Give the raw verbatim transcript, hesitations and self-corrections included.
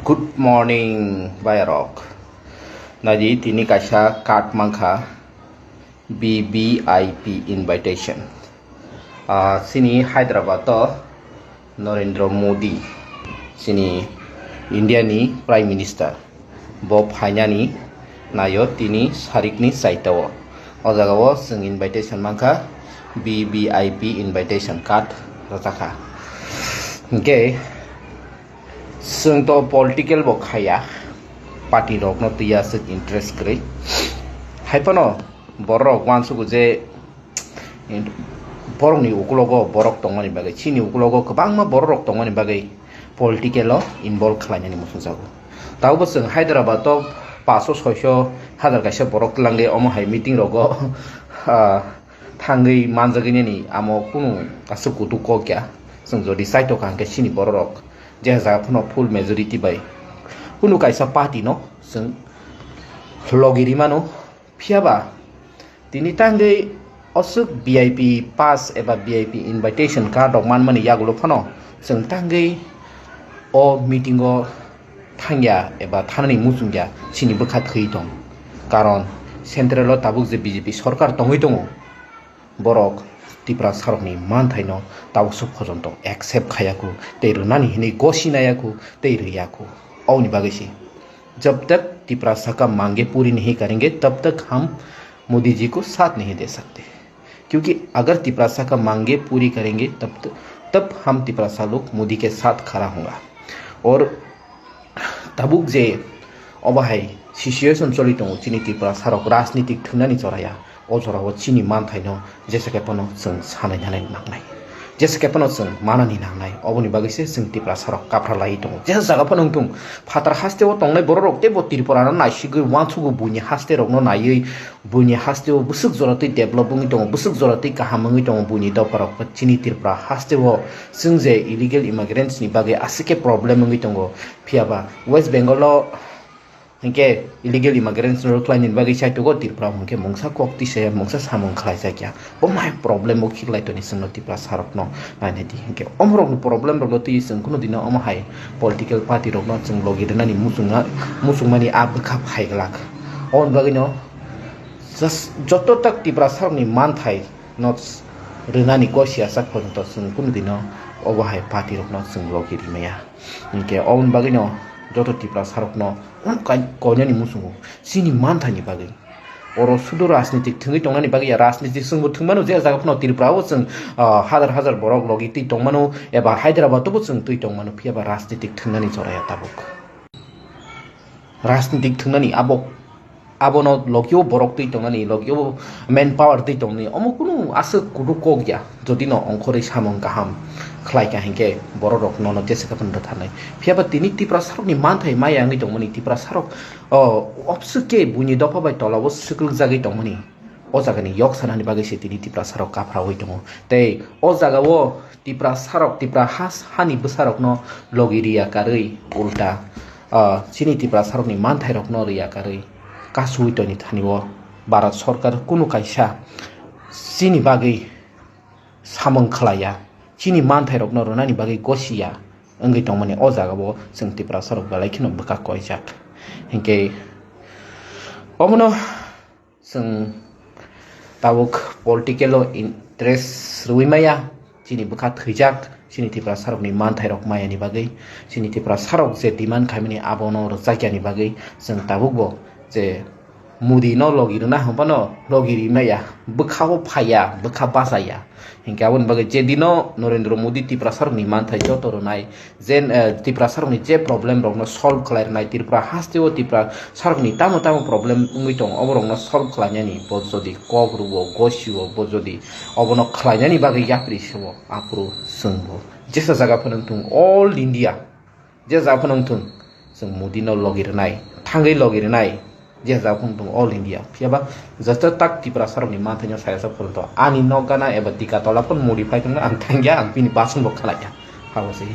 Good morning, bayarok. Naidi tini kaisa card mankha, B V I P invitation. Ah, chini Hyderabad o Narendra Modi, chini India ni Prime Minister, bo phainani naio tini sarikni saitao. O jagao chwng invitation mankha, V V I P invitation card rwjakha. Hinkhe chwng to political bo khaiya, party rokno twiya aswk interest kwrwi. Haiphano borok uansugo je borokni ukulogo borok tongmani bagwi, chini ukulogo kwbangma borok rok tongmani bagwi political o involve khlainani muchungjago. Tabukbo chwng Hyderabad o paso soiso hazar kaisa borok twlangwi omo hai meeting rogo, ah, thangwi manjagwi nini amo kunu aswk kutuk kok ya. Chwng jodi saitokha hwnkhe chini borok rok je jaga phano full majority bai kunu kaisa party no chwng logi rimano. Phiya ba tini tangwi aswk V I P pass eba V I P invitation card rok manmani yagulo phano chwng tangwi o meeting o thangya eba thanani muchungya chini bwkha thwi tong. Karon central o tabuk je B J P sorkar tongwi tongo, borok Tiprasa rokni manthaino tabuk swk phojonto accept khaiyaku tei rwnani hinwi gosi naiyaku tei rwyaku. Oboni bagwi se जब तक तिप्रासा का मांगे पूरी नहीं करेंगे, तब तक हम मोदी जी को साथ नहीं दे सकते, क्योंकि अगर तिप्रासा का मांगे पूरी करेंगे, तब त-, तब हम तिप्रासा लोग मोदी के साथ खड़ा होगा। और tabuk je obo hai situation choli tongo, chini Tiprasa rok rajnitik thwngnani choraya. O jorao chini manthaino jesa khe phano chwng sanai nanai nangnai, jesa khe phano chwng manani nangnai. Oboni bagwi se chwng Tiprasa rok kaphra lai tongo. Jesa jaga phano wngthung, phatar haste o tongnai borok rok teibo Tripura no naisigwi uansukgo, buini haste rokno naiwi buini haste o bwswk jora twi develop wngwi tongo, bwswk jora twi kaham wngwi tongo buini dopha rok. Chini Tripura haste o chwng je illegal immigrants ni bagwi aswk khe problem wngwi tongo. Phiya ba West Bengal o hinkhe illegal immigrants no rwkhlainani bagwi saitokgo Tripura hwnkhe mungsa kok tisa ya, mungsa samung khlaijakya. Bo mai problem bo khiklai toni chwngno Tiprasa rokno nainai di. Hinkhe omorokni problem rokno twi chwng kheno dino omo hai political party rokno chwng logi rwnani muchungna, muchungmani a bwkha phai glak. Oboni bagwino just joto tak Tiprasa rokni manthai no rwnani kok siya sak photo chwng kheno dino obo hai party rokno chwng logi rimaya. Hinkhe oboni bagwino joto Tiprasa rokno omo kai-, koinani muchungo chini manthaini bagwi. Oro sudu rajnitik thwngwi tongnani bagwi ya, rajnitik chwngbo thwngmano, je jaga phano Tripura o chwng, ah, hazar hazar borok logi twi tongmano eba Hyderabad o bo chwng twi tongmano, phiya ba rajnitik thwngnani choraya tabuk. Rajnitik thwngnani abo, abono logio borok twi tongnani, logio main power twi tongnani, omo kunu aswk kudu kok ya. Jodi no ongkhorwi samung kaham khlai kha hinkhe borok rok nono jesa khe phano rwtharnai. Phiya ba tini Tiprasa rokni manthai maya wngwi tongmani, Tiprasa rok, o, obswk khe buini dopha bai tola o swkwlwk jagwi tongmani. O jagani yok sanani bagwi se tini Tiprasa rok kaphrawi tongo. Tei o jagao Tiprasa rok, Tipra has-, hani bwsa rokno logi riya karwi ulta, ah, chini Tiprasa rokni manthai rokno riya karwi kasui toni thani o Bharat Sarkar kunu kaisa chini bagwi samung khlaiya, chini manthai rokno rwnani bagwi gosiya wngwi tongmani o jagao chwng Tiprasa rok belai kheno bwkha koijak. Hinkhe omono chwng tabuk political o interest rwui maya, chini bwkha thwijak, chini Tiprasa rokni manthai rok maya ni bagwi, chini Tiprasa rok je demand khaimani abono rwchak yani bagwi chwng tabuk bo je Modi no logi rwna hwnphano logi rimaya, bwkha o phaiya, bwkha bachaya. Hinkhe aboni bagwi je dino Narendra Modi Tiprasa rokni manthai joto rwnai, je, eh, Tiprasa rokni je problem rokno solve khlai rwnai, Tripura haste o Tiprasa rokni tamo tamo problem wngwi tongo, obo rokno solve khlainani bo jodi kok rwo, gosio, bo jodi obono khlainani bagwi yapri se-o, aphuru chwngbo jesa jaga phano wngthung all India, je jaga phano wngthung, chwng Modi no logi rwnai, thangwi logi rwnai, je jaga phano wngthung all India. Phiya ba joto tak Tiprasa rokni manthaino saya sa phone to ani nok gana eba dika tola phone modify tongna ang thangya, ang bini basong bo khalaiya. Habo se.